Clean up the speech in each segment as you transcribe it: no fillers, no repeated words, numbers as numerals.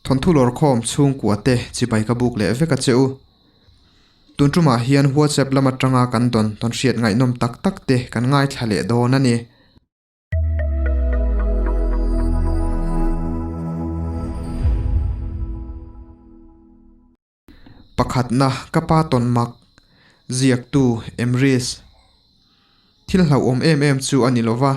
Thawnthu lawrkhawm chhungkua te chibai ka buk leh vek a che u. Tun tumah hian WhatsApp lam atanga kan dawn tawnhriat ngaihnawm tak tak te kan ngaithla leh dawn a ni. Pakhatna, ka pa tawn mak, ziaktu Emrys. Thil hlauhawm em em chu a ni lo va.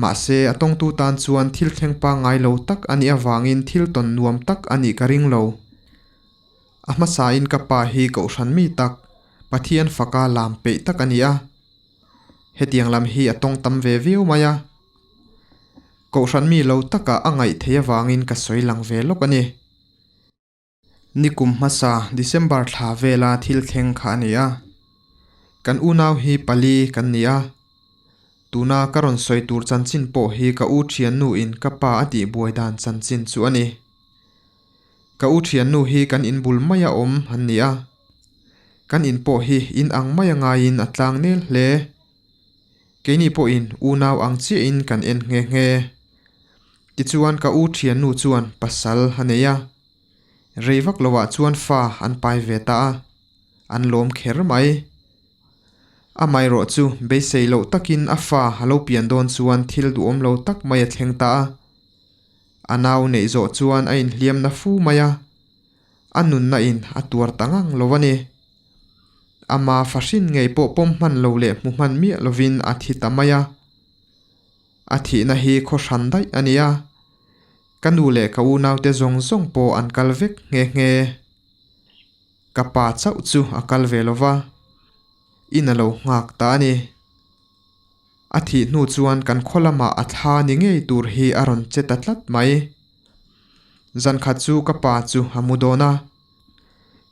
Mahse, a tawngtu tan chuan thil thleng pangngai lo tak a nih avangin thil tawn nuam tak a nih ka ring lo. A hmasain ka pa hi kohhran mi tak, Pathian faka lam peih tak a ni a. Hetiang lam hi a tawng tam ve viau mai a. Kohhran mi lo takah a ngaih theih avangin ka sawi lang ve lawk a ni. Nikum hmasa December thla vela thil thleng kha a ni a. Kan unau hi pali kan ni a. Tuna ka rawn sawi tur chanchin pawh hi ka u thiannu in ka pa a tih buai dan chanchin chu a ni. Ka u thiannu hi kan in bul maia awm an ni a. Kan in pawh hi in ang maia ngaiin a tlang nel hle. Keini pawhin unau ang chiahin kan en nghe nghe. Tichuan ka u thiannu chuan pasal a nei a. Rei vak lovah chuan fa an pai ve ta a, an lawm kher mai. Amaherawh chu beisei loh takin a fa a lo pian dawn chuan thil duhawm lo tak mai a thleng ta a. A nau neih zawh chuan a inhliam na fu mai a, a nunna in a tuar ta ngang lo a ni. Ama fahrin ngei pawh pawm hman lo leh hmu hman miah lovin a thi ta mai a. A thihna hi khaw hran daih a nia. Ka nu leh ka unaute zawng zawng pawh an kal vek nghe nghe. Ka pa chauh chu a kal ve lo va, in a lo nghak ta a ni. A thih hnu chuan kan khaw lamah a thla ni ngei tur hi a rawn che ta tlat mai. Zankhat chu ka pa chu a mu dawn a.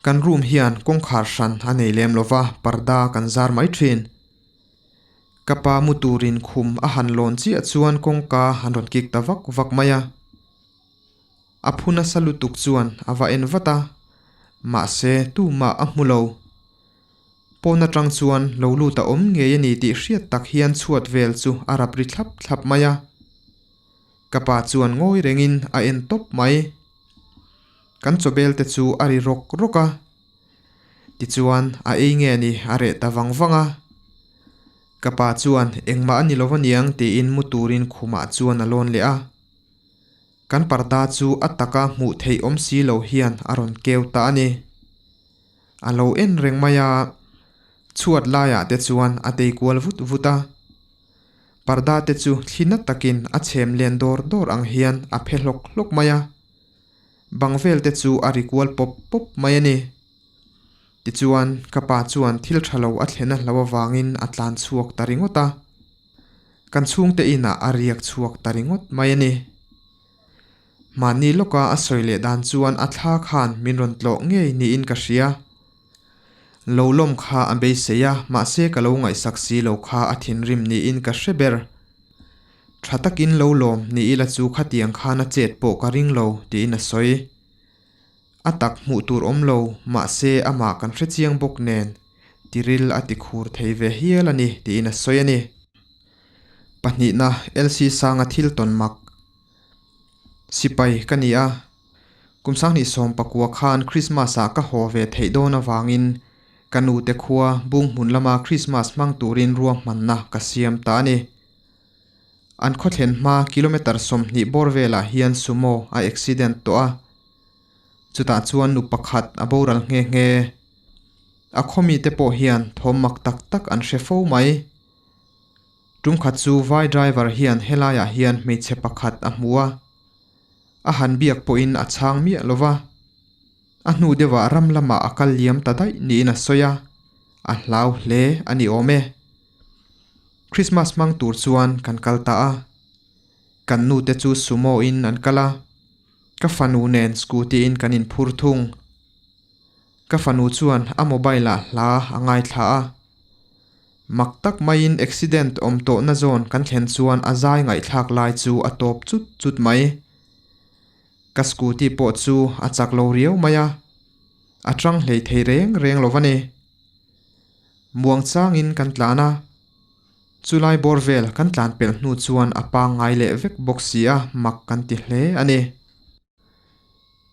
Kan room hian kawngkhar hran a nei lem lo va, parda kan zar mai thin. Ka pa mu turin khum a han lawn chiah chuan kawngka an rawn kik ta vak vak mai a. A phu nasa lutuk chuan a va en vat a, mahse tumah a hmu lo. Pawn atang chuan lo lut a awm ngei a ni tih hriat tak hian chhuat vel chu a rap ri thlap thlap mai a. Ka pa chuan ngawi rengin a en tawp mai. Kan chawbel te chu a ri rawk rawk a. Tichuan, a ei nge ni a reh ta vang vang a. Ka pa chuan, Engmah a ni lo aniang tiin mu turin khumah chuan a lawn leh a. Kan parda chu a taka hmuh theih awm si lo hian a rawn keu ta a ni. A lo en reng mai a, chhuat laiah te chuan a tei kual vut vut a. Parda te chu thli na takin a chhem len dawr dawr ang hian a phe hlawk hlawk mai a. Bang vel te chu a ri kual pawp pawp mai a ni. Tichuan, ka pa chuan thil tha lo a thlen a hlo avangin a tlan chhuak ta ringawt a. Kan chhungte inah a riak chhuak ta ringawt mai a ni. Mahni lawka a sawi leh dan chuan a thla khan min rawn tlawh ngei niin ka hria. Lo lawm kha a beisei a, mahse ka lo ngaihsak si lo kha a thinrim niin ka hre ber. Tha takin lo lawm ni ila chu khatiang khan a chet pawh ka ring lo, tiin a sawi. A tak hmuh tur awm lo, mahse amah kan hre chiang bawk nen, tiril a ti khur thei ve hial a ni, tiin a sawi a ni. Pahnihna, LC Sanga thil tawn mak. Sipai ka ni a, kum sanghnih 19 khan Krismas-ah ka haw ve theih dawn avangin ka nute khua Bunghmun lama Krismas hmang turin ruahmanna ka siam ta a ni. An khawthlen hma kilometre 20 bawr velah hian sumo a accident tawh a, chutah chuan nu pakhat a boral nghe nghe. A khawmite pawh hian thawm mak tak tak an hre fo mai. Tum khat chu vai driver hian helaiah hian hmeichhe pakhat a hmu a, a han biak pawhin a chhang miah lo va. A hnu deuhah ram lamah a kal liam ta daih niin a sawi a, a hlau hle a ni awm e. Christmas hmang tur chuan kan kal ta a, kan nute chu sumo in an kal a, ka fanu nen scooty in kan inphur thung. Ka fanu chuan a mobile ah hla a ngaithla a. Mak tak maiin accident awm tawhna zawn kan thlen chuan a zai ngaihthlak lai chu a tawp chut chut mai. Ka scooty pawh chu a chak lo riau mai a, a tang hlei thei reng reng lo va ni. Muang changin kan tlan a, chulai bawr vel kan tlan pelh hnu chuan a pangngai leh vek bawk si a, mak kan ti hle a ni.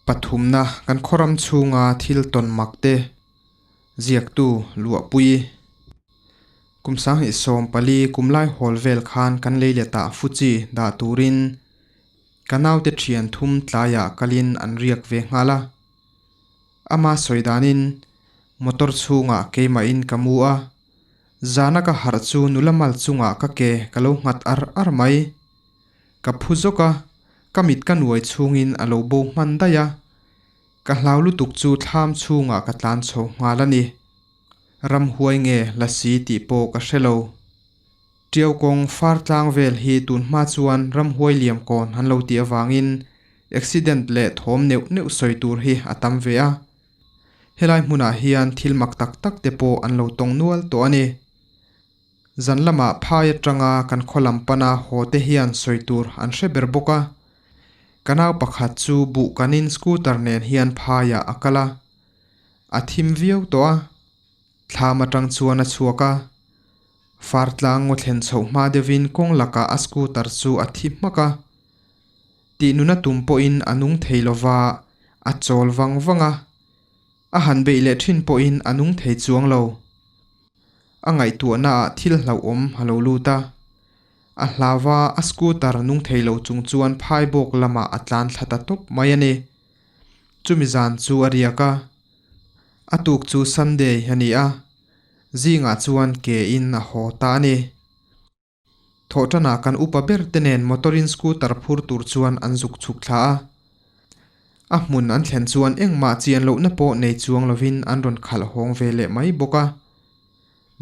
Pathumna kan khawram chhunga thil tawn mak te ziaktu luahpui. Kum 2014 kum lai hawl vel khan kan lei letah Fuji dah turin ka naute thian thum tlaiah kalin an riak ve nghal a. Ama sawi danin motor chhungah keimahin ka mu a, zana ka harh chu nula mal chungah ka ke ka lo nghat ar ar mai. Ka phu zawk a, ka mit ka nuai chhungin a lo bo hman daih a, ka hlau lutuk chu thlam chhungah ka tlan chho nghal a ni. Ramhuai nge la si tih pawh ka hre lo. Tiau kawng far tlang vel hi tun hma chuan ramhuai liam kawn an lo tih avangin accident leh thawm neuh neuh sawi tur hi a tam ve a. Helai hmunah hian thil mak tak tak te pawh an lo tawng nual tawh a ni. Zan lamah phai atanga kan khaw lam pana haw te hian sawi tur an hre ber bawk a. Ka nau pakhat chu buh kanin scooter nen hian phaiah a kal a. A thim viau tawh a. Thlam atang chuan a chhuak a. Far tlang ngaw thlen chhoh hma deuhin kawng lakah a scooter chu a thi hmak a. Tih nuna tum pawhin a nung thei lova, a chawl vang vang a. A han beih leh thin pawhin a nung thei chuang lo. A ngaihtuahnaah thil hlauhawm a lo lut a. A hlauva a scooter nung thei lo chung chuan phaibawk lamah a tlan thla ta tawp mai a ni. Chumi zan chu a riak a. A tuk chu Sunday a ni a, zingah chuan ke in a haw ta a ni. Thawhtanah kan upa ber te nen motor in scooter phur tur chuan an zuk chhuk thla a. A hmun an thlen chuan engmah chian lohna pawh nei chuang lovin an rawn khalh hawng ve leh mai bawk a.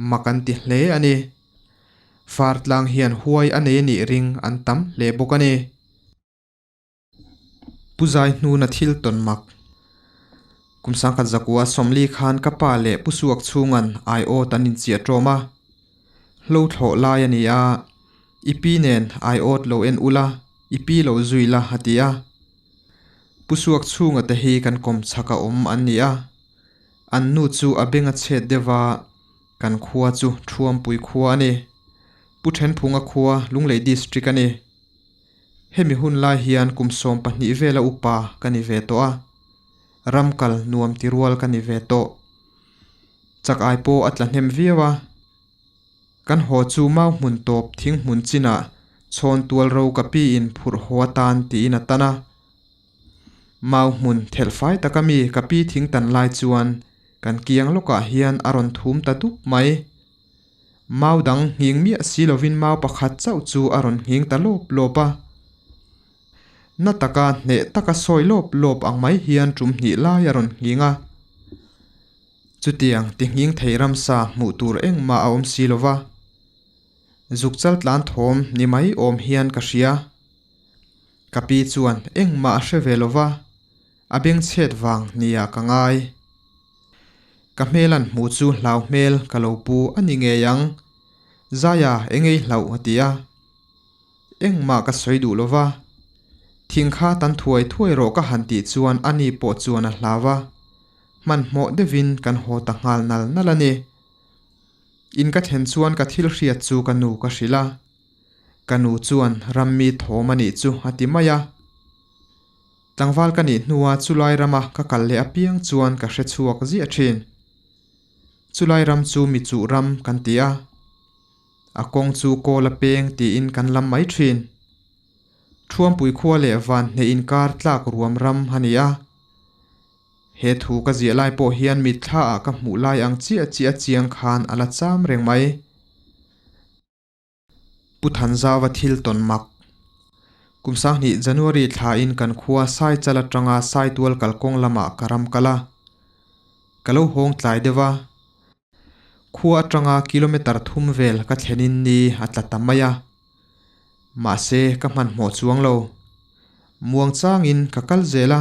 Mak an ti hle a ni. Far tlang hian huai a nei a nih ring an tam hle bawk a ni. Pu Zai hnuna thil tawn mak. Kum 1900 sawmli khan ka pa leh Pu Suak chhungan aiawt an inchiah ṭawm a. Hlo thlawh lai a ni a, I pi nen aiawt lo en ula, i pi lo zui la a ti a. Pu Suak chhunga te hi kan kawm chhak a awm an ni a. An nu chu a beng a chhet deuh a, kan khua chu Thuampui khua a ni. Pu Thenphunga khua Lunglei District a ni. Hemi hun lai hian kum 12 vela upa ka ni ve tawh a, ram kal nuam ti rual ka ni ve tawh. Chak ai pawh a tla hnem viau a. Kan haw chu mau hmun tawp thing hmun chinah chhawn tual ro ka piin phurh haw atan tiin a tan a. Mau hmun thelh fai taka mi ka pi thing tan lai chuan kan kiang lawkah hian a rawn thum ta dup mai. Mau dang nghing miah si lovin mau pakhat chauh chu a rawn nghing ta lawp lawp a. Na taka hneh taka sawi lawp lawp ang mai hian tum hnih lai a rawn nghing a. Chutiang ti nghing thei ramsa hmuh tur engmah a awm si lova. Zuk chal tlan thawm ni mai awm hian ka hria. Ka pi chuan engmah a hre ve lova, a bengchhet vang nia ka ngai. Ka hmel an hmuh chu hlau hmel ka lo pu a ni ngei ang. Zaia engei hlauh a ti a. Engmah ka sawi duh lova. Thing kha tan thuai thuai rawh ka han tih chuan a ni pawh chuan a hlau a. Hmanhmawh deuhin kan haw ta nghal nal nal a ni. In ka thlen chuan ka thil hriat chu ka nu ka hrilh a. Ka nu chuan rammi thawm a nih chu a ti mai a. Tlangval ka nih hnua chulai rama ka kal leh apiang chuan ka hre chhuak ziah thin. Chulai ram chu mi chuh ram kan ti a. A kawng chu kawl a peng tiin kan lam mai thin. Thuampui khua leh van hneh inkar tlak ruam ram a ni a. He thu ka ziah lai pawh hian mitthla ah ka hmuh lai ang chiah chiah chiang khan a la cham reng mai. Pu Thanzauva thil tawn mak. Kum 2000 January thlain kan khua Saichal atanga Saitual kalkawng lamah ka ram kal a. Ka lo hawng tlai deuh a. Khua atanga kilometer thum vel ka thlenin ni a tla ta mai a. Mahse ka hmanhmawh chuang lo. Muang changin ka kal zel a.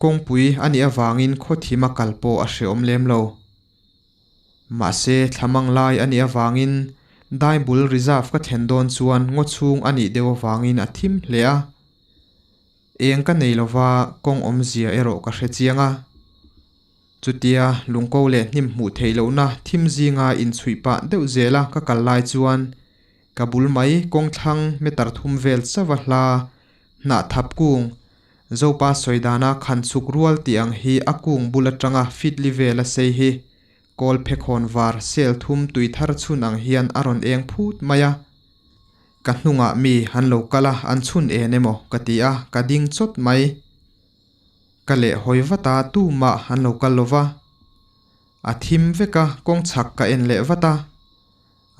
Kawngpui a nih avangin khawthim a kal pawh a hreawm lem lo. Mahse, thlamang lai a nih avangin Daibul Reserve ka thlen dawn chuan ngaw chhung a nih deuh avangin a thim hle a. Eng ka nei lova kawng awmzia erawh ka hre chiang a. Chutia lungko leh hnim hmuh theih lohna thim zinga inchhuih pah deuh zela ka kal lai chuan ka bul mai kawng thlang meter thum vel chauh a hla hnah thap kung. Zopa sawi dana khan chhuk rual tih ang hi a kung bul atanga fit li vel a sei hi kawl phekhawn var sel thum tui thar chhun ang hian a rawn eng phut mai a. Ka hnungah mi an lo kal a, an chhun en emaw ka ti a, ka ding chawt mai. Ka leh hawi vat a, tumah an lo kal lo va. A thim vek a, kawng chhak ka en leh vat a.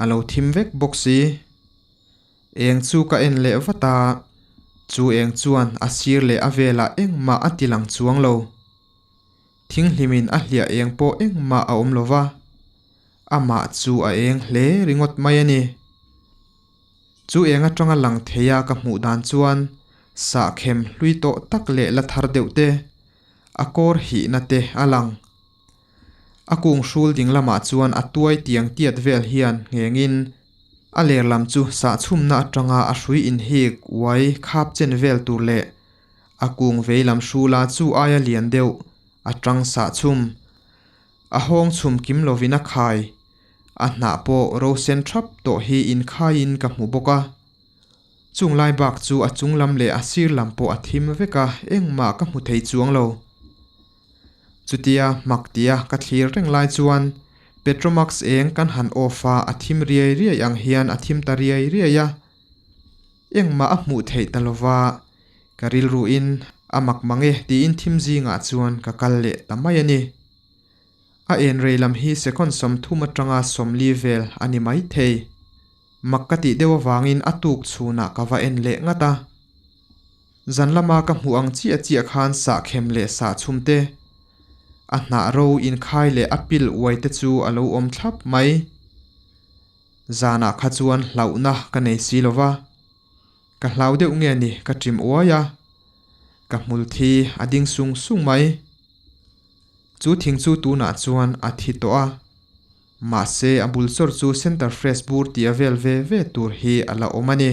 A lo thim vek bawk si. Eng chu ka en leh vat a, chu eng chuan a sir leh a velah engmah a ti lang chuang lo. Thinghlimin a hliah eng pawh engmah a awm lo va, amah chu a eng hle ringawt mai a ni. Chu eng atanga lang theia ka hmuh dan chuan sahkhem hlui tawh tak leh la thar deuh te, a kawr hihna te a lang. A kung hrul ding lamah chuan a tuai tiang tiat vel hian nghengin a ler lam chu sahchhumna atanga a hrui inhik uai khap chen vel tur leh a kung vei lam hrula chu aia lian deuh a tang sahchhum. A hawng chhum kim lovin a khai. A hnah pawh ro sen thap tawh hi inkhaiin ka hmu bawk a. Chung lai bak chu a chung lam leh a sir lam pawh a thim vek a, engmah ka hmu thei chuang lo. Chutia hmak tia ka thlir reng lai chuan Petromax eng kan han off a, a thim riai riai ang hian a thim ta riai riai a. Engmah a hmuh theih ta lova, ka rilruin a mak mang e tiin thim zingah chuan ka kal leh ta mai a ni. A en rei lam hi second 30 atanga 40 vel a ni mai thei. Mak ka tih deuh avangin a tuk chhunah ka va en leh ngat a. Zan lama ka hmuh ang chiah chiah khan sahkhem leh sahchhum te, a hnah ro inkhai leh a pil uai te chu a lo awm thlap mai. Zanah kha chuan hlauhna ka nei si lo va, ka hlau deuh nge ni ka ṭim uai a, ka hmul thi a ding sung sung mai. Chu thing chu tunah chuan a thi tawh a, mahse a bul chawr chu Center Fresh bur tia vel ve ve tur hi a la awm a ni.